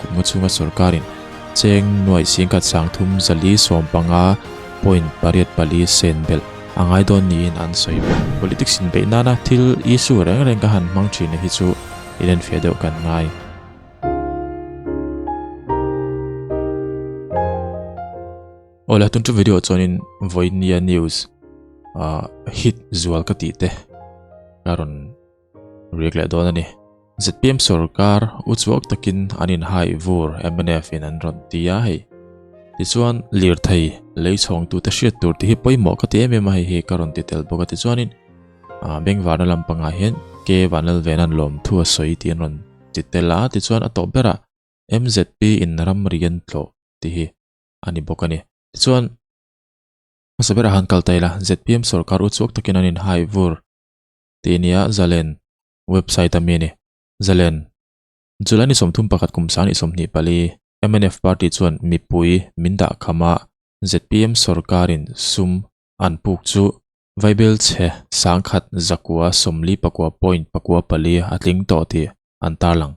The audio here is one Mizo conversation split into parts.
kum nga chhunga sorkarin cheng nuaih singkhat sangthum zali sawmpanga point pariat pali sen belh a ngai dawn niin an sawi bawk. Politics inbeih nana thil issue reng reng ka han hmang thin hi chu inenfiah deuh kan ngai. Awle tun chu video chuanin vawinia news ah hit zual ka tih te ka rawn riak leh dawn a ni. ZPM sorkar u chuak takin an inhai vur mnf in an rawn ti a hei. Tichuan lirthei lei chhawngtute hriat tur tih hi pawimawh ka ti em em a hei hi ka rawn ti tel bawk a tichuanin ah bengvarna lampangah hian K Vanlalvena'n lawmthu a sawi tih an rawn ti tel a tichuan a tawp berah MZP in ramri an tlawh tih hi a ni bawk a ni. Tichuan hmasa berah han kal ta ila ZPM sorkar u chuak takin an inhai vur tih nia Zalen website a mi a ni. Zalen July ni 31 kum 2024 mnf party chuan mipui min dah kham a ZPM sorkarin sum an puk chu Vaibel chhe sangkhat zakua sawmli pakua point pakua pali a tling tawh tih an tarlang.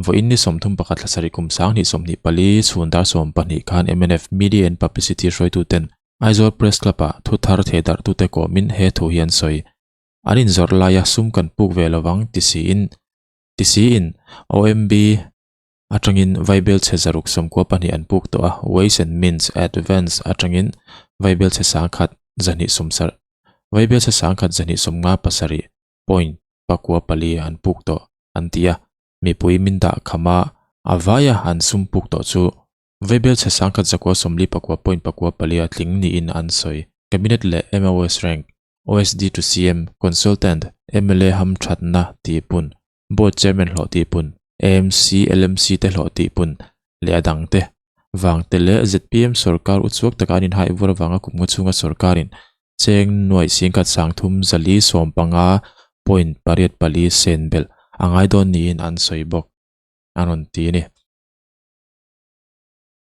Vawiin ni 31 thla sarih kum 2024 chhun dar 12 khan mnf Media and Publicity hruaituten Aizawl Press Club-ah thu thar thei darhtute kawmin he thu hi an sawi. An inzawrh laia sum kan puk ve lovang ti siin ti siin OMB atangin Vaibel chhe zaruk sawmkua pahnih an puk tawh a, Ways and Means Advance atangin Vaibel chhe sangkhat zahnih sawmsarh Vaibel chhe sangkhat zahnih sawmnga pasarih point pakua pali an puk tawh an ti a, mipui min dah kham a, a vaia an sum puk tawh chu Vaibel chhe sangkhat zakua sawmli pakua point pakua palia tling niin an sawi. Cabinet leh MOS rank, OSD to CM, Consultant, mla ham thatna tih pun, Board Chairman hlawh tih pun, AMC, LMC te hlawh tih pun leh a dang te vang te leh zpm sorkar uchuak taka an inhaih vur avanga kum nga chhunga sorkarin cheng nuaih singkhat sangthum zali sawmpanga point pariat pali sen belh a ngai dawn niin an sawi bawk an rawn ti a ni.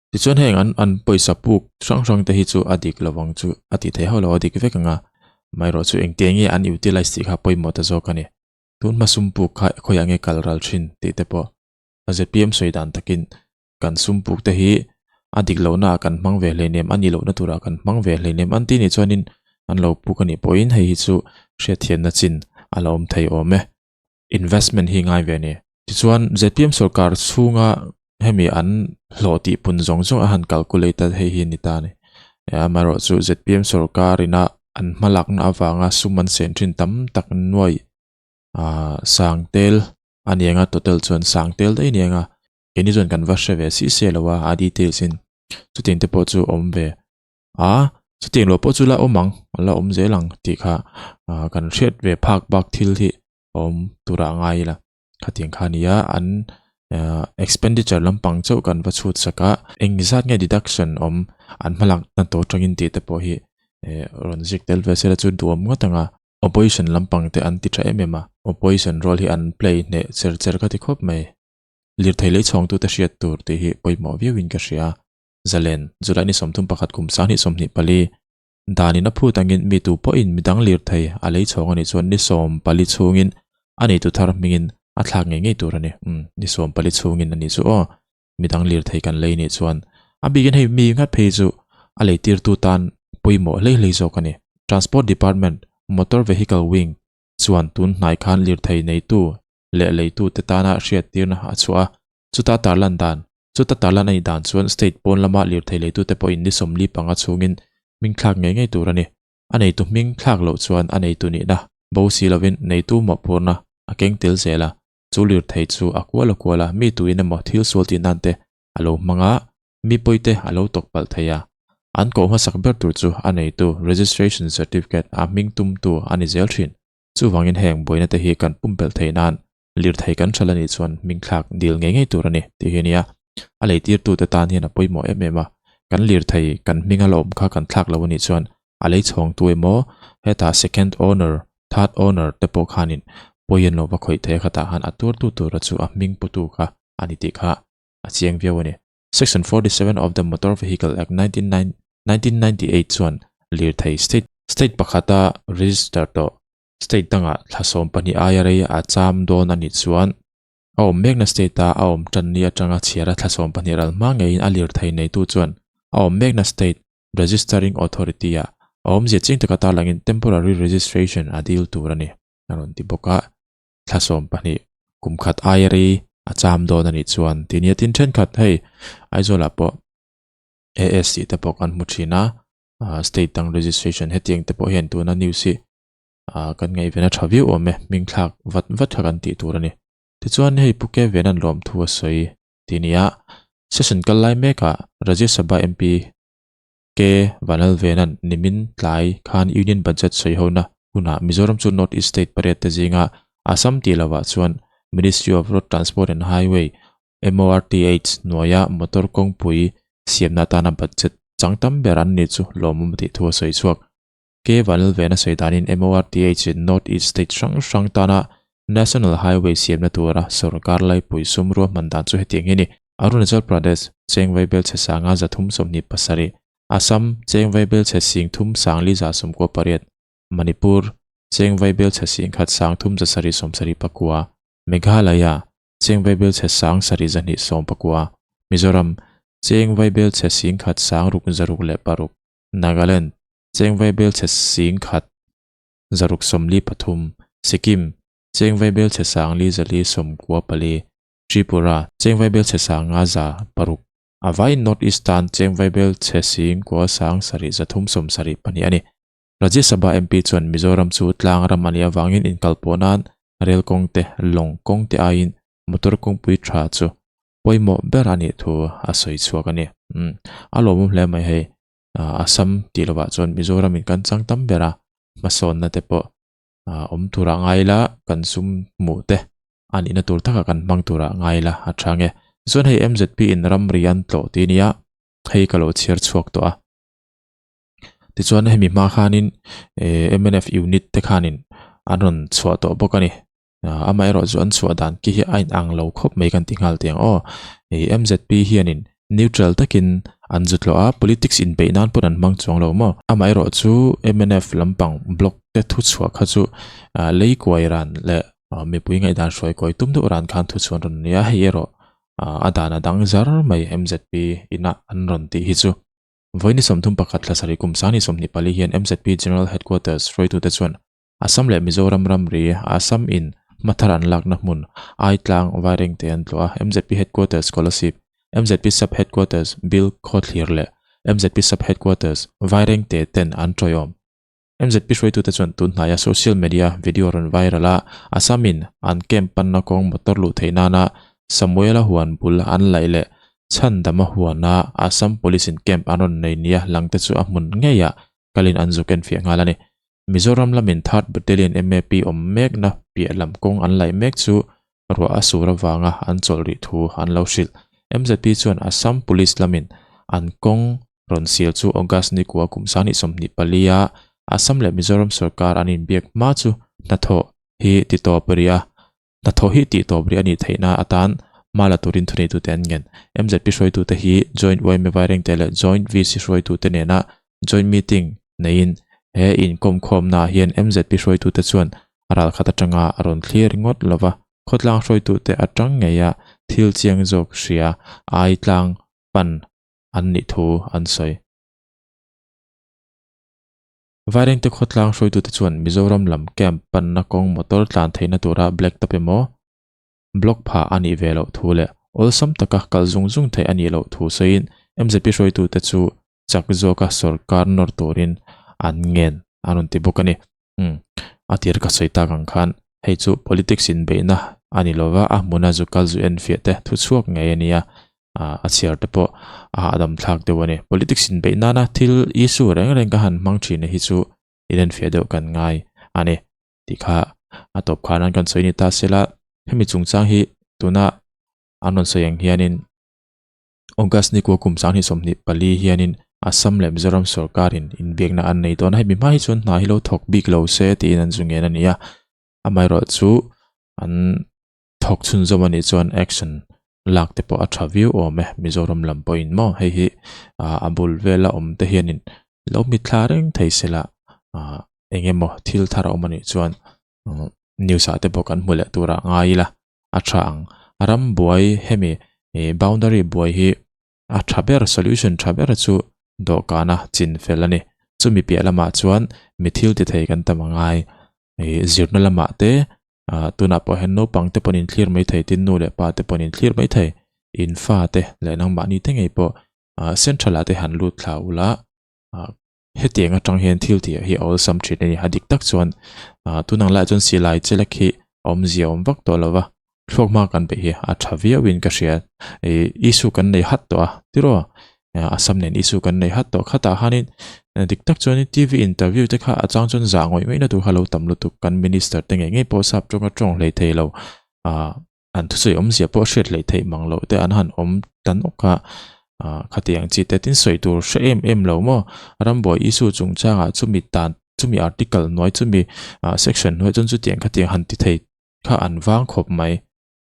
Tichuan heng an an pawisa puk hrang hrang te hi chu a dik lovang chu a tih theih hauh lo a dik vek ang a, amaherawh chu engtiang nge an utilize tih kha pawimawh ta zawk a ni. Tun hma sum puk kha khawiah nge kal ral thin tih te pawh a zpm sawi dan takin kan sum puk te hi a dik lohna ah kan hmang ve hleinem a nih lohna turah kan hmang ve hleinem an ti nih chuanin an lo puk a nih pawhin hei hi chu hriatthiamna chin a la awm thei awm e. Investment hi ngai ve a ni. Tichuan zpm sorkar chhunga hemi an hlawh tih pun zawng zawng a han calculate a hei hi a ni ta a ni. Amaherawh chu zpm sorkar ina an hmalakna avanga sum an sen thin tam tak nuai ah sangtel a ni ang a total chuan sangtel daih a ni ang a keini chuan kan va hre ve si se lo a a details in chutiang te pawh chu awm ve a chutiang lo pawh chu la awm ang la awm zel ang tih kha ah kan hriat ve phak bak thil hi awm turah a ngai ila khatiang kha a ni a an ah expenditure lampang chauh kan va chhut sak a eng zat nge deduction awm an hmalak na tawh atangin tih te pawh hi eh rawn ziak tel ve se la chu duhawm ngawt ang a. Opposition lampang te an ti tha em em a, opposition role hi an play hneh cher cher ka ti khawp mai. Lirthei lei chhawngtute hriat tur tih hi pawimawh viauin ka hria. Zalen, July ni 31 kum 2024, danin a phut angin mi tu pawhin midang lirthei a lei chhawng a nih chuan ni 14 chhungin a neitu thar hmingin a thlak ngei ngei tur a ni. Umm, ni 14 chhungin a nih chu aw, midang lirthei kan lei nih chuan a bikin hei mi nghat phei chu a leitirtu tan pawimawh hlei hlei zawk a ni. Transport Department Motor Vehicle Wing chuan tun hnai khan lirthei neitu leh leitute tana hriattirna a chhuah a, chuta tarlan dan chuta tarlan a nih dan chuan state pawn lama lirthei leitute pawhin ni 45 chhungin hming thlak ngei ngei tur a ni. A neitu hming thlak loh chuan a neitu nihna bo si lovin neitu mawhphurna a keng tel zel a, Chu lirthei chu a kual a kual a, mi tuin emaw thil sual tih nan te a lo hmang a, mi pawi te a lo tawk palh thei a. An koh hmasak ber tur chu a neitu registration certificate a hming tumtu a ni zel thin. Chuvangin heng buaina te hi kan pumpelh theih nan lirthei kan hralh a nih chuan hming thlak dil ngei ngei tur a ni tih hi a nia. A leitirtute tan hian a pawimawh em em a, kan lirthei kan hming a la awm kha kan thlak lo a nih chuan a lei chhawngtu emaw hetah second owner, third owner te pawh khanin pawi an lo va khawih thei a khatah khan a tuartu tura chu a hming putu kha a ni tih kha a chiang viau a ni. Section 47 of the Motor Vehicle Act 1998 chuan lirthei state state pakhata register tawh state dangah thla 12 aia rei a cham dawn a nih chuan. A awm mekna state-a a awm tan ni atanga chhiara thla 12 ral hma ngeiin a lirthei neitu chuan a awm mekna state registering authority-ah a awmzia ching taka tarlangin temporary registration a dil tur a ni, a rawn ti bawk a. Thla 12 kum khat aia rei a cham dawn a nih chuan ti nia tin thenkhat hei Aizawlah pawh AS tih te pawh kan hmu thin a, state dang registration hetiang te pawh hian tuna news hi kan ngaihven a tha viau awm e, hming thlak vat vat kha kan tih tur a ni. Tichuan hei Pu Kevin an lawmthu a sawi ti nia session kal lai mekah Rajya Sabha MP K Vanlalvena'n nimin tlai khan Union Budget sawi hona hunah Mizoram chu North East State pariat te zinga Assam tih lovah chuan Ministry of Road Transport and Highway, MORTH, hnuaia motor kawngpui siamna atana budget chang tam ber an ni chu lawmawm a tih thu a sawi chhuak. K Vanlalvena sawi danin MORTH in North East State hrang hrang tana National Highway siamna tura sorkar laipui sum ruahman dan chu hetiang hi a ni. Arunachal Pradesh, Cheng Vaibelchhe sanga 327, Assam, Cheng Vaibelchhe sing thum sangli 98, Manipur, Cheng Vaibelchhe sing khat sang thum 774, Meghalaya, Cheng Vaibelchhe sang 7 219, Mizoram, Cheng Vaibelchhe sing khat sang ruk 606, Nagaland, Cheng Vaibelchhe sing khat 643, Sikkim, Cheng Vaibelchhe sang li 494, Tripura, Cheng Vaibelchhe sanga 600, a vaiin North East tan Cheng Vaibelchhe sing kua sang sarih 372 a ni. Rajya Sabha MP chuan Mizoram chu tlang ram a nih avangin inkalpawh nan rel kawng te, lawng kawng te aiin motor kawngpui tha chu pawimawh ber a nih thu a sawi chhuak a ni. Umm, a lawmawm hle mai hei. Assam tih lovah chuan Mizoram in kan chang tam ber a, hmasawnna te pawh awm turah ngai ila kan sum hmuh te a nihna tur takah kan hmang turah ngai ila a tha nge. Tichuan hei MZP in ramri an tlawh tih a nia, hei ka lo chhiar chhuak tawh a. Tichuan hemi hma khanin mnf unit te khanin an rawn chhuah tawh bawk a ni. Amaherawh chu an chhuah dan khi hi a inang lo khawp mai kan ti nghal teh ang aw. Ih MZP hianin neutral takin an zu tlawh a, politics inbeih nan pawn an hmang chuang lo maw. Amaherawh chu mnf lampang block te thu chhuah kha chu lei kuai ran leh mipui ngaihdan hruai kuai tum deuh ran khan thu chhuah an rawn nei a, hei erawh a dan a dang zar mai MZP inah an rawn tih hi chu. Vawiin 31 thla sarih kum sang ni 24 hian MZP General Headquarters hruaitute chuan Assam leh Mizoram ramri Assam in hmathar an lakna hmun Aitlang Vairengte an tlawh a, MZP Headquarters Kolasib, MZP Sub Headquarters Bill Khawthlir leh MZP Sub Headquarters Vairengte ten an tawiawm. MZP hruaitute chuan tun hnaia social media video rawn viral a, Assam in an camp panna kawng motor luh theih nana Samuela huan bul an laih leh Chhandama huana Assam Police in camp an rawn nei nia langte chu a hmun ngeiah kalin an zuk enfiah nghal a ni. Mizoram lamin Third Battalion MAP awm mekna piah lam kawng an laih mek chu ruah a sur avanga an chawlh rih thu an lo hrilh. MZP chuan Assam Police lamin an kawng rawn sial chu August ni kua kum 2024 a Assam leh Mizoram sorkar an inbiak hma chu hnathawh hi ti tawp rih a. Hnathawh hi tih tawp rih a nih theihna atan hma la turin thuneitute an ngen. MZP hruaitute hi Joint yma Vairengte leh Joint VC hruaitute nena Joint Meeting neiin he inkawmkhawmnaah hian MZP hruaitute chuan ralkhat atanga a rawn thlir ringawt lova, khawtlang hruaitute atang ngeia thil chiang zawk hria ai tlang pan an nih thu an sawi. Vairengte khawtlang hruaitute chuan Mizoram lam camp panna kawng motor tlan theihna tura black top emaw block phah a nih ve loh thu leh awlsam taka kal zung zung theih a nih loh thu sawiin MZP hruaitute chu chak zawka sorkar nawr turin an ngen a rawn ti bawk a ni. Umm, a tir ka sawi tak ang khan hei chu politics inbeihna a ni lova, a hmuna zu kal zu enfiah te thu chhuak ngei a nia, a chhiar te pawh a hahdam thlak deuh a ni. Politics inbeih nana thil issue reng reng ka han hmang thin hi chu inenfiah deuh kan ngai a ni tih kha a tawp khan an kan sawi ni ta sela, hemi chungchang hi tuna an rawn sawi ang hianin August ni kua kum 2024 hianin Assam leh Mizoram sorkarin inbiakna an nei dawn a, hemi hma hi chuan hna hi lo thawk bik lo se tiin an zu ngen a ni a, amaherawh chu an thawk chhunzawm a nih chuan action lak te pawh a tha viau awm e, Mizoram lam pawhin maw hei hi a bul vela awm te hianin lo mitthla reng thei sela eng emaw thil thar a awm a nih chuan news ah te pawh kan hmu leh turah ngai ila a tha ang. Ram buai hemi boundary buai hi a tha ber solution tha ber chu dawhkana chin fel a ni. Chumi piah lamah chuan mi thil ti thei kan tam a ngai. Zirna lamah te tunah pawh hian naupang te pawhin thlir mai thei tin nu leh pa te pawhin thlir mai thei. In fa te leh nangmahni te ngei pawh central ah te han lut thla ula Hetiang atang hian thil tih hi a awlsam thin a ni. A dik tak chuan tun ang laiah chuan silai chelek hi a awmzia a awm vak tawh lo va, thluak hma kan beih hi a tha viauin ka hria. Ih issue kan nei hat tawh a tiraw? Assam nen issue kan nei hat tawh khatah khanin dik tak chuanin TV interview te kha a chang chuan zah ngawih ngawihna tur kha lo tam lutuk. Kan minister te ngei ngei pawh sap tawnga tawng hlei thei lo ah an thusawi awmzia pawh hriat hleih theih mang loh te an han awm ta nawk a, ah khatiang chi te tin sawi tur hre em em lo maw rambuai issue chungchangah chumi tan chumi article hnuai chumi ah section hnuai chuan chutiang khatiang han ti thei kha an vang khawp mai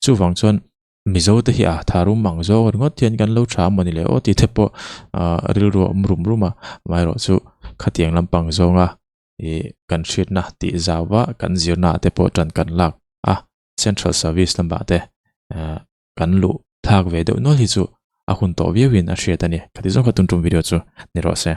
chuvang chuan Mizo te hi a tharum ang zawk ringawt hian kan lo tha mawni le aw tih te pawh ah rilru a awm rum rum a amaherawh chu khatiang lampang zawnga ih kan hriatna tih zauva kan zirna ah te pawh tan kan lak a. Central Service lamah te kan luh thlak ve deuh nual hi chu a hun tawh viauin a hriat a ni. Khati zawng kha tum tum video chu ni rawh se.